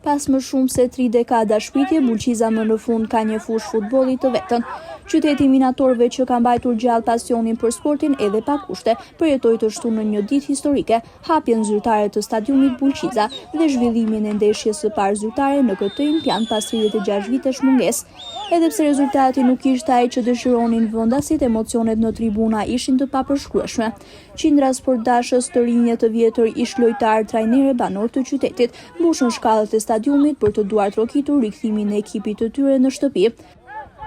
Pas më shumë se tri dekadash pritje, Bulqiza më në fund ka një fushë futbolli të vetën. Qyteti i minatorëve që ka mbajtur gjallë pasionin për sportin edhe pa kushte, përjetoi të shtunën një ditë historike, hapjen zyrtare të stadiumit Bulqiza dhe zhvillimin e ndeshjes së parë zyrtare në këtë impiant pas 36 vitesh mungesë. Edhe pse rezultati nuk ishte ai që dëshironin vendasit, emocionet në tribuna ishin të papërshkrueshme. Qindra sportdashës, të rinj e të vjetër, ish-lojtarë, trajnerë e banorë të qytetit, mbushën shkallët e stadiumit për të duartrokitur rikthimin e ekipit të tyre në shtëpi.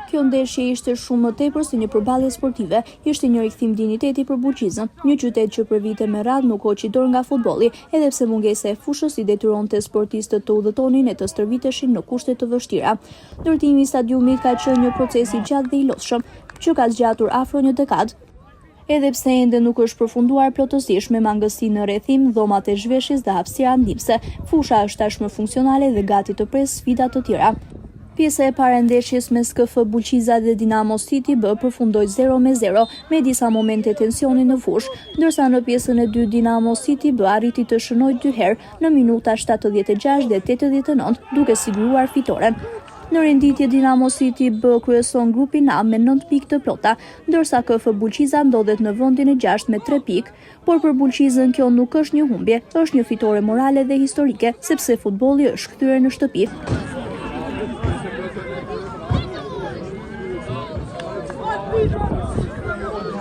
Kjo ndeshje ishte shumë më tepër se një përballje sportive, ishte një rikthim dinjiteti për Bulqizën, një qytet që për vite me radhë nuk hoqi dorë nga futbolli, edhe pse mungesa e fushës i detyronte sportistët të udhëtonin e të stërviteshin në kushte të vështira. Ndërtimi i stadiumit ka qenë një proces i gjatë dhe i lodhshëm, që ka zgjatur afro një dekadë. Edhe pse ende nuk është përfunduar plotësisht me mangësi në rrethim, dhomat e zhveshjes dhe hapësira ndihmëse, fusha është tashmë funksionale dhe gati të presë sfida të tjera. Pjesa e parë e ndeshjes mes KF Bulqiza dhe Dinamo City B përfundoi 0 me 0, me disa momente tensioni në fushë, ndërsa në pjesën e dytë Dinamo City B arriti të shënojë dy herë në minuta 76 dhe 89, duke siguruar fitoren. Në renditje Dinamo City B kryeson grupin A me 9 pikë të plota, ndërsa KF Bulqiza ndodhet në vendin e 6 me 3 pikë. Por për Bulqizën kjo nuk është një humbje, është një fitore morale dhe historike, sepse futbolli është kthyer në shtëpi.